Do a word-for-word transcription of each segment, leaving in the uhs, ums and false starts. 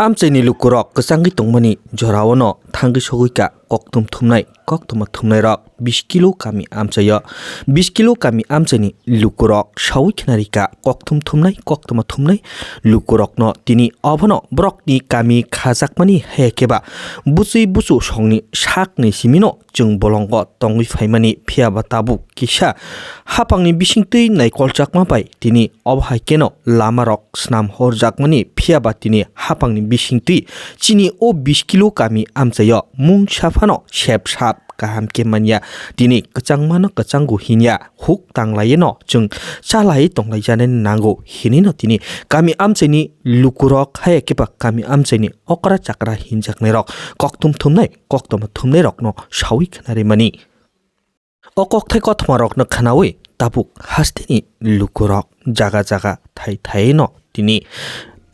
Amchaini lukurok kwchangwi tongmani jorao no thangwi sogwi ka kokthum thumnai, koktwma thumnairok bish kilo kami amchaio. Bish kilo kami amchaini lukurok saui khnari ka kokthum thumnai, koktwma thumnai lukurokno tini obono borokni kami khajakmani hai khe ba bwswi busu songni sakni simino chwng bolongo tongwi phaimani, phiya ba tabuk kisa hapangni bisingtwi naikoljakma bai tini obo hai kheno lamarok snam horjakmani, phiya ba tini hapangni bisingtwi chini o bish kilo kami amchaio mungsa phano sep sap kaham khe manya. Tini kwchangmano kwchango hinya huk tanglaieno chwng chalai tonglaijanani nango hinino tini kami amchaini lukurok hai khe ba kami amchaini okra chakra hinjaknairok kokthum thumnai koktwma thumnairokno saui khnarimani. O kokthai kothmarokno khnaui tabuk hasteni lukurok jaga jaga thai thaino tini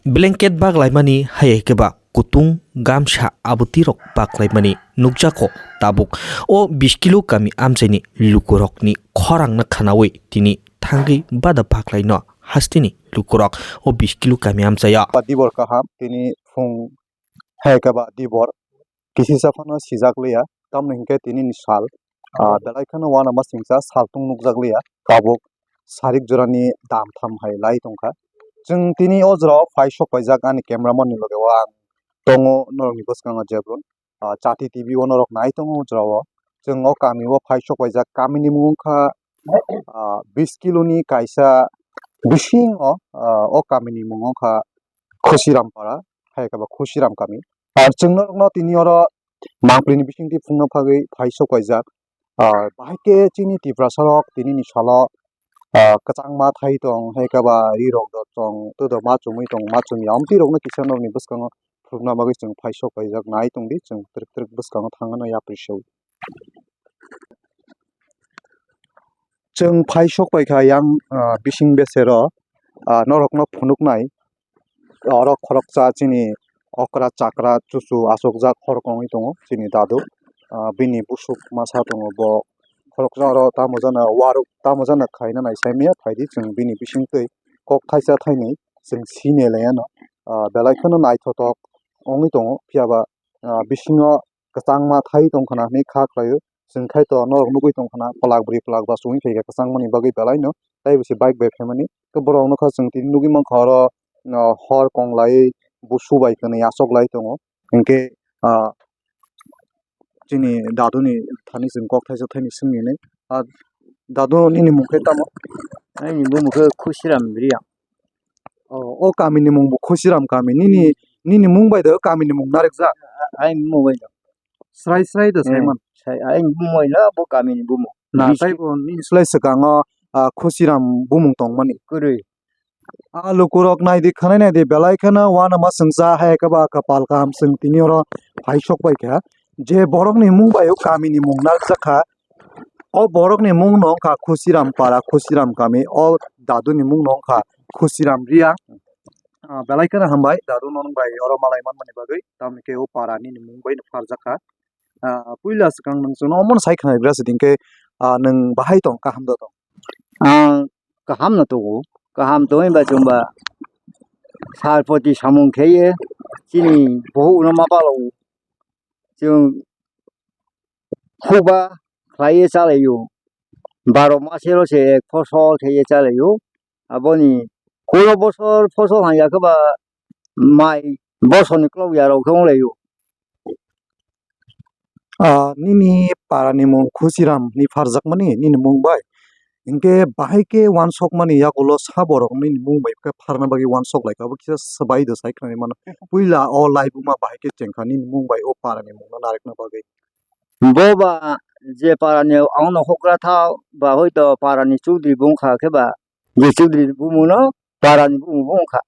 blanket baglaimani hai khe ba kutung gamsa abutirok baglaimani nukjago tabuk. O bish kilo kami amchaini lukurokni khorangno khnaui tini thangwi bada baglaino hasteni lukurok o bish kilo kami amchaio. Dibor kaham tini phung hai khe ba dibor kisisa phano sijak liya, tamni hinkhe tini ni sal, ah, belai kheno uanama singcha saltung nukjak liya, tabuk sarik jorani dam tham hai lai tongkha. Chwng tini o jorao phai sok paijak ani camera man ni loge o ang tongo norokni bwskango jephru, ah, Chati T V o norok nai tongo o jorao. Chwng o kami o phai sok paijak, kamini mung wngkha, ah, bish kilo ni kaisa bisingo, ah, o kamini mung wngkha Khusirampara, hai khe ba Khusiram kami. Ar chwng norokno tini oro mangpili ni bisingtwi phungna phagwi phai sok paijak. Ah, bahai khe chini Tiprasa rok tini ni salo, ah, kwchangma thai tong, hai khe ba ri rok do tong, tei do ma chumui tong, ma chumya. Amtwi rokno kisa norokni bwskango phunukna bagwi chwng phai sok paijak nai tong di, chwng twrwk twrwk bwskango thangna yapri se. Chwng phai sok pai kha yang, ah, bising besero, ah, norokno phunuknai. Oro khoroksa chini okra chakra chuchu achukjak khorok wngwi tongo chini dadu. Ah, bini busuk masa tongo bo khoroksa oro tamo jana waruk tamo jana khaina nai saimanya phaidi chwng bini bisingtwi kok thaisa thainwi chwng sini laiano. Ah, belai kheno naithotok wngwi tongo phiya ba, ah, bisingo kwchangma thai tongkhwna hinwi kha khlaio. Chwng khai to norok nugwi tongkhwna, kwlak bwrwi kwlak bachwi wngkha kwchangmani bagwi belaino, tei bo se bike bai phaimani. Tei borok nokha chwng tini nugwi mankha oro, ah, hor konglai busu bai kwnwi achoklai tongo. Hinkhe, ah, chini daduni thani chwng kok thaisa thaini swngni hinwi. Ah, dadu nini mung khe tamo? Aini bumung khe Khusiram Reang. O, o kamini mung bo Khusiram kami. Nini, nini mung bai de o kamini mung narikjak? A-, aini bumung bai no. Srai srai de, hmm, saiman. Sai, aini bumung bai no bo kamini bumung. Na, bisi- taibo nini slai swkango, ah, Khusiram bumung tongmani. Kwrwi. A lukurok naidi khwnai naidi belai kheno uanama singcha hai khe ba kwpal kaham chwng tini oro phai sok pai kha. Je borokni mung bai o kamini mung narikjak kha. O borokni mung no wngkha Khusiram para, Khusiram kami. O daduni mung no wngkha Khusiram Reang. Ah, belai kheno hambai dadu no nwng bai oro malai manmani bagwi, tamni khe o para nini mung bai no pharjak kha. Ah, puila swkang nwng chwngno omono sai khwnai bwrasi hinkhe, ah, nwng bahai tong, kaham da tong? Ang kaham no tongo, kaham tongwi ba chwngba sar poti samung kheye chini bohok no ma palo. Chwng huba khlaiye chalaio, baro masero se ek phosol kheye chalaio. Aboni kulo bosor phosol hanya khe ba mai bosorni klok ya rok khe wng laio. Ah, nini para ni mung Khusiram ni pharjakmani nini mung bai. Hinkhe bahai khe uansukmani yagulo sa borok nini mung bai khe pharna bagwi uansuk lai kha, abo kisa swbai do sai khwnani mano. Puila o laibuma bahai khe chengkha nini mung bai o para ni mung no narikna bagwi. Bo ba je para ni ang no hokra tha ba hoito para ni chudri bung kha khe ba je chudri ni bumung no para ni bumung bo wng kha.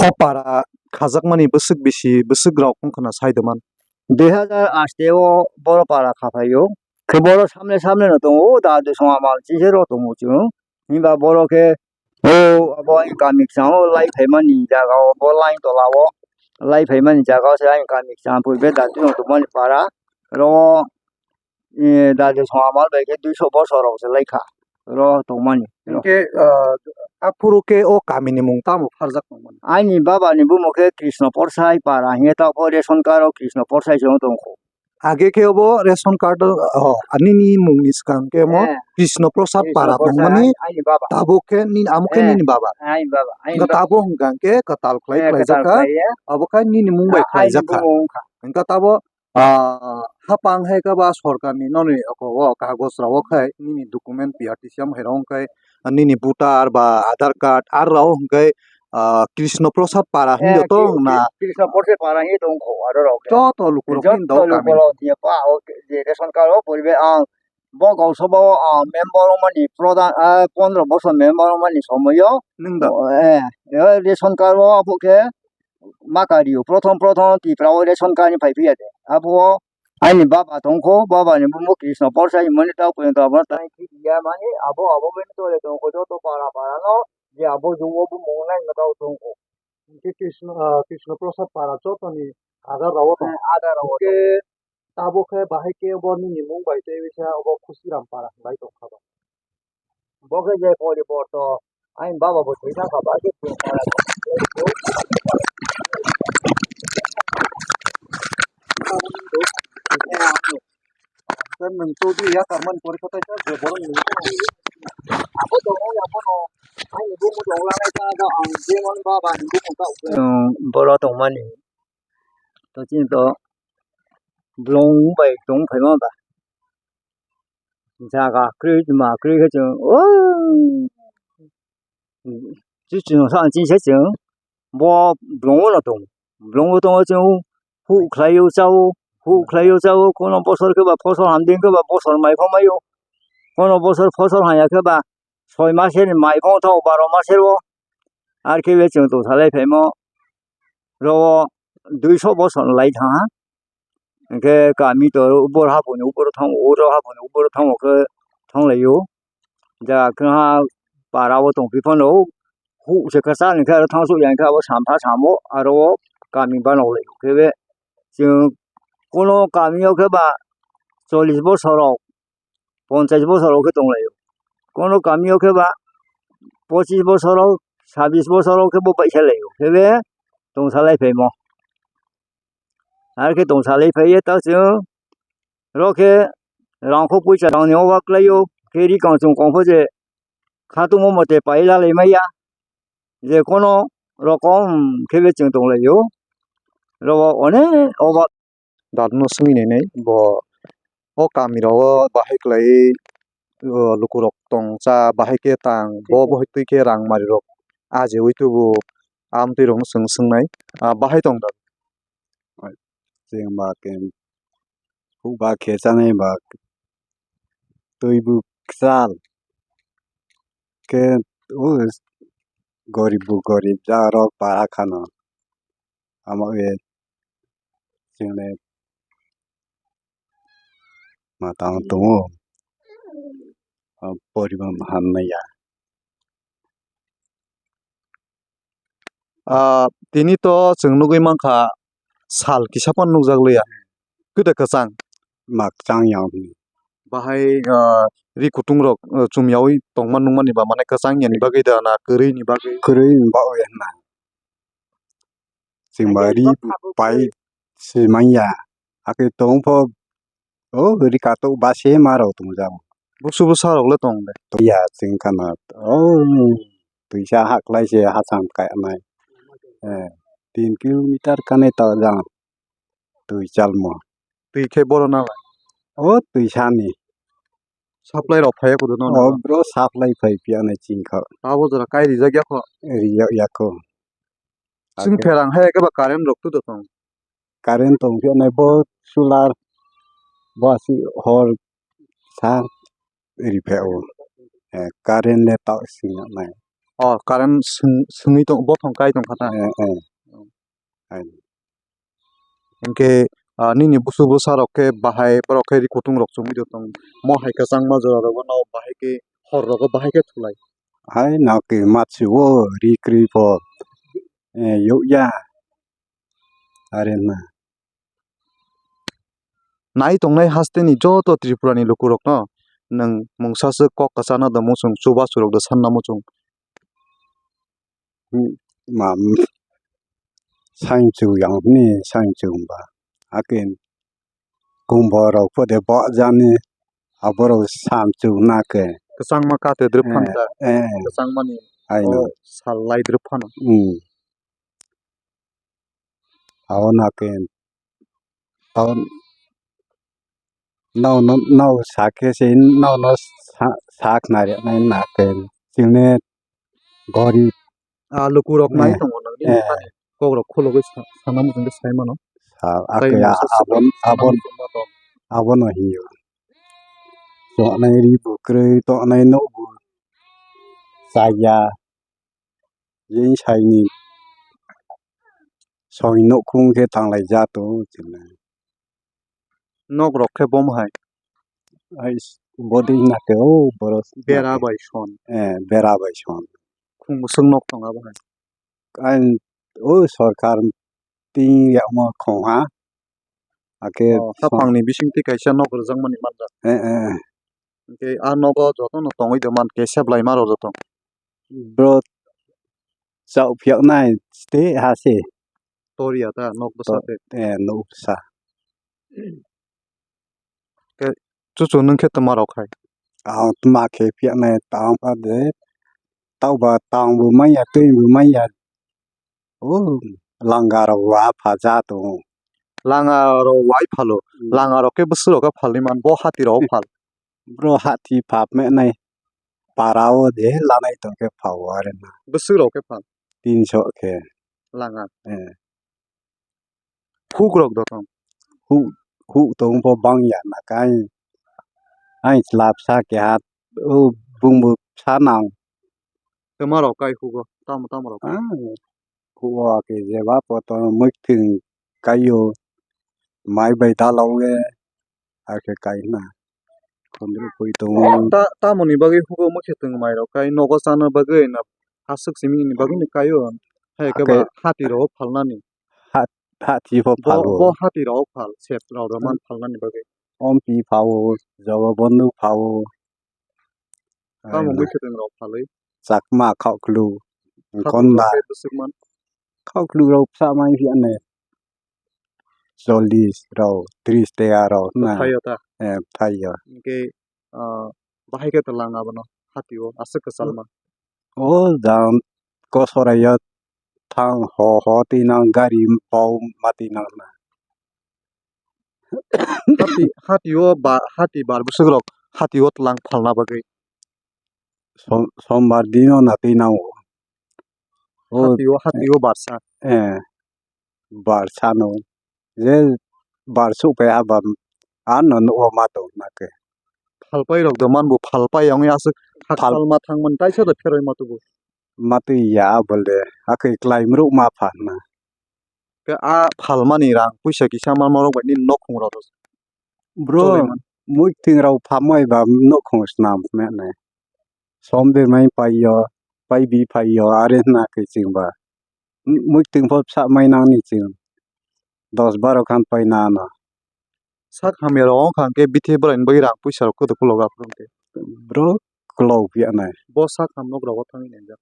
O para khajakmani bwswk bisi, bwswk rok wng khwna sai doman. Dui hazar aste o boro para kha phaio. Khe boro samle samle no tongo, o da dusong amal chise rw tongo chwng. Hinba boro khe o abo ani kami kisa o lai phaimani jaga o, bo line tola o lai phaimani jaga o se ani kami kisa pui be da dusong tongmani para. Ro, eh, da dusong amal bai khe duiso bosor rok se lai kha. ro tongmani. Hinkhe, ah, aphuru khe o kamini mung tamo pharjak tongmani? Aini baba ni bumung khe Krishna Porsai para hinkhe ta o ration card o Krishna Porsai se wng tongkho. Age khe obo ration card o, oh, nini mungni swkang khe omo Eh, Krishna Prasad Krishna para Porsai tongmani, aini baba. Tabuk khe nini, amo khe Eh, nini baba. Aini baba, aini Hinkhe baba. Tabuk hwnkha khe kwtal khlai Eh, khlaijak kwtal kha, khlai ya. Abo khe nini mung bai Ah, aini khlaijak kha. Bumung wngkha. Hinkhe tabo, ah, hapang hai khe ba sorkarni noni oko o kagoj rok o khai nini document P R T C ham hai rok wngkhai nini voter ba Aadhaar card ar rok wngkhai, ah, Krishna Prasad para Eh, hindo Kri-, tong na. Kri-, Krishna Porsai para hi tongkho aro rok khe. Joto lukurok Joto hindo kamini. Lukurok diya pa o je ration card o poribe ang bo gausaba o, ah, member wngmani prodhan, ah, pondro bosor member wngmani somoyo. Nwng da? O, eh, eh, ration card o abo khe ma kario. Prothom, prothom Tripura o ration card ni phai phiya de. Abo o aini baba tongkho, baba ni bumung Krishna Porsai hinmani ta puyung ta abo tai phiya mani abo, abo bini tole tongkho joto para para no je abo jugo bumung nai no ta tongkho. Hinkhe Krishna, ah, Krishna Prasad para joto ni ada rao tong. Eh, ada rao tong. Hinkhe tabuk khe bahai khe bo nini mung bai tei bisa obo Khusiram para hinlai tongkha ba. Bo khe je poriborto, aini baba bo thwina kha ba khe. Nwng to di ya karman porikha tai je borok ni. Abo tongo ya bono. Aini bo mo jong lanai ta da ang je mon baba ni bo mo ta. Borok tongmani. To chini to blong bai tong phaima ba. Jaga kwrwi ma kwrwi khe chwng o chi chwng sa chini se chwng bo blongo no tongo. Blongo tongo chwng hu khlaio chao, hu khlaio chao, kono bosor khe ba phosol hamdi khe ba bosor mai pho maio, kono bosor phosol hamya khe ba soi maser ni mai pho thango, baro maser o. Ar khe be chwng tongsa lai phaimo rogo duiso bosor lai thang ha. Hinkhe kami to ubor haponi ubor thango, uro haponi ubor thango khe thanglaio. Jaga khe ha para o tongpi phano hu se kwchar hinkhe aro thangsuh ya hinkhe abo sampha samo aro o kami banok lai khe be chwng kono kami o khe ba chollish bosor rok ponchais bosor o khe tonglaio. Kono kami o khe ba pochis bosor o, sabis bosor o khe bo baisa laio. Khe be tongsa lai phaimo. Ar khe tongsa lai phaiye ta chwng ro khe rang kho puisa rang ni oba kwlaio. Khe ri kang chwng kong pho je khatungmo mote pai lalai maya. Je kono rokom khe be chwng tonglaio. Ro onek oba. Dad no swngwi nainai bo o kami rogo bahai kwlaiwi, o, lukurok tong cha bahai khe tang bo, bo hai twi khe rang mari rok ajeui tubu amtwi rok no chwng swngnai, ah, bahai tong da? Chwng ba khe huk ba khe chanai ba twi bu kwchal khe o gorib bu gorib ja rok para khano. Amo e chwngno matang tongo, o poribo hamya. Ah, tini to chwng nugwi mankha sal kisa phano nukjak liya, kwda kwchang. Ma kwchang ya. Bahai, ah, ri kutung rok, ah, chum yaui tongma nukmani ba mane kwchang yani bagwi da na kwrwi ni bagwi? Kwrwi ni bagwi hwnna. Chwng ba ri pai se manya. Hakhe tong pho, o ri katok ba se ma rok tong jago. Busu bwsa rok le tong de? Ya, chwng khana, o twisa haklai se hacham kai nai. Eh, tin kilometer kanai ta jang twi chalmo. Twi khe boro nalai? O twi sani. Supply rok phaiya kudu no? O bro supply phai piya nai chwng kha. Abo jora kai rijak ya kho? Rijak ya kho. Chwng pherang hai khe ba current rok tu tong? Current tong phiya nai bo solar bo asi hor sa ri phe o. Eh, current le ta sing nai. O current swng-, swngwi tong, bothong kai tong kha ta? Eh, eh. Ai. Hinkhe, ah, nini busu bwsa rok khe bahai borok khe ri kutung rok chumui tong, mo hai kwchangma jora rogo no bahai khe hor rogo bahai khe thulai. Hai naki matsi o ri kwrwi pho, eh, yokya. Are na. Nai tongnai hasteni joto Tripura ni lukurokno Nwng mungsa swk kok kwchana da muchung, chubachu rok da sanna muchung. Hmm, ma, hmm, saimchu yang hwnwi saimchu wngba. Hakin kumbo rok pho de bo jani aborok samchu na khe. Kwchangma kate drip phan Eh, ta. Eh, Kwchangmani I o know. Sal lai drip phano. Hmm. Abo na khe. Tao no, no, no, sa khe se no, no, sa, sa khna rwnai na khe chini gorib. Ah, luku rok nai Eh, tongo nang ni eh. Kok rok khulugwi sa, sana muchungwi sai mano. Sa, Tei akhe mungsa abon, sana abon, muchungma tong. Abono hiyo. Tongnai ri bo kwrwi, tongnai no bo chaya. Jeng saini soi nokhung khe thanglai ja tongo chwngno. Nok rok khe bom hai. Ai bodi na khe o borok Bera bai son. Eh, bera bai son. Khung bwswk nok tong abo hai. Ang o sorkar ting yakma khong ha. Akhe Oh, sa- hapangni bisingtwi kaisa nok rwjakmani manjak. Eh, eh. Hwnkhe a nogo jotono tongwi tongmani khe seplaima rok joto. Bro, chao phiya nai, tei ha se. Toriya ta, nok bwsa To-, te. Eh, nok bwsa. Khe chuchu nwng khe twma rok hai. Ang twma khe phiya nai, tang pa de. Tauba tang bo manya, twi bo manya. O langa rok wa pha ja tongo. Langa rok wai phalo. Hmm. Langa rok khe bwswk rok khe phalwi man, bo hati rok phal. Bro hati phap me nai. Para o je lanai tong khe pha o are na. Bwswk rok khe phal. Tinso khe. Langa. Eh. Huk rok do tong. Huk, huk tong bo bang ya na kai. Ai lap sa keha o bung bo sa nang. Twma rok kai hugo, tamo tamo rok kai. Ah, hugo ke jeba poto mwkhwtwng kaio, mai bai dalao ye, ake kaina. Khondro pui tongo. Ta, tamoni bagwi hugo mwkhwtwng mai rok kai, nogo chana bagwi na aswk simi ni bagwi ni kaio. Hai ke ba hati rok phalnani. Hat, hati pho Bo, phalo. Bo hati rok phal, set rok rok man phalnani bagwi. Ompi phao, jogo bondu phao. Tamo Ai, mwkhwtwng rok phalwi. Chakma, Khauklu, Khauklu Konda. Rok khe bwswk man. Khauklu rok bwsa mai phiya ne. Chollish rok, tris tega rok na. Bwthai o ta. Eh, bwthai o. Hwnkhe, ah, bahai khe twlang abono hati o aswk kwchal man. O jang kosorai o thang ho ho twi nang gari pao ma twi nang na. Hati, hati o ba, hati bar bwswk rok hati o twlang phalna bagwi. Som-, sombar dino na twi nango. O, hati o, hati o barsa. Eh, barsa no. Je barsu pe abam ano no ma to na ke. Phalpai rok do man bo phalpai ong aswk Phal- hakpal ma thang man taisa do pheroi ma tubu. Ma twi ya bole, hakhe klai mruk ma pha na. Khe a phalmani rang puisa kisa ma norok bai nini nokhung rok. Bro, choli man. Muikwthwng rok phamai ba nokhung snam mene. Som bermai pai yo, pai bi pai yo, are hwna khe chwng ba. Muikwthwng pho bwsa mai nang ni chwng. Dos baro khan pai na ano. Sak hamya rok wngkha hwnkhe bithi bwrwi ni bagwi rang puisa rok kwdwk kwlok aphuru hwnkhe. Bro, kwlok phiya nai. Bo sak ham nok rogo thangwi naijak.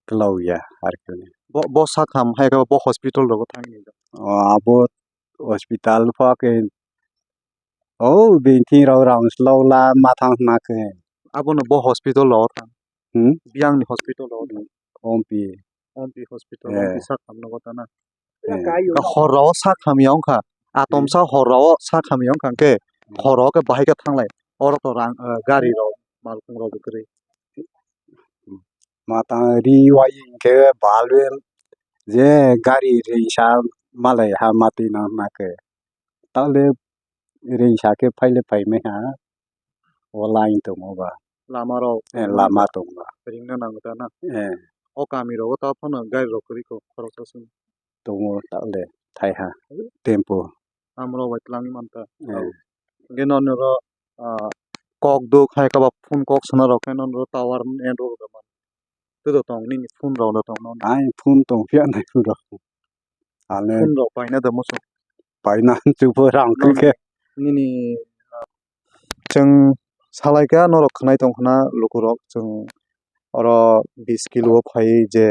Kwlok ya, ar khe. Bo, bo sak ham hai khe bo hospital rogo thangwi naijak. O, abo hospital pho khe. O, bini thing rok rang slok la ma thang hwna khe. Abono bo hospital rogo thang. Hmm? Biyang ni hospital rogo thang. Ompi. Ompi hospital, eh. Ompi sak ham nogo ta na. Eh. Ka hor rogo sak hamya wngkha. Atomsa hor rogo sak hamya wngkha hwnkhe hor rogo khe bahai khe thanglai. Oro to rang, eh, gari rok, malkhung rok bo kwrwi. Matang ri wai hwnkhe balwi je gari ringsa malai ha matwi nang na khe. Tale ringsa khe phaile phaimai ha. O line tongo ba. Lama rok. Eh, lama tongo ba. Ringna nango ta na. Eh. O kami rogo ta phano gari rok kwrwi kho khoroksa sung. Tongo tale thaiha tempo. Amrok bai twlangwi manta. Eh. Hwnkhe nono ro, ah, kok duk hai khe ba phone kok sana rok khe nono ro tower ni end rok man. Twido tong nini phone rok no tong nono. Ai phone tong phiya nai phone rok. Ale phone rok paina da muchung. Paina chukbo rang khe. Nini, ah, Chwng salaikha norok khwnai tongkhwna lukurok, chwng oro bis kilo o phaiwi je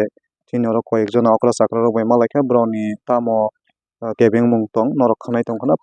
chini oro koyekjona okra chakrarok bai malaikha, borokni tamo, ah, kebengmung tong norok khwnai tongkhwna.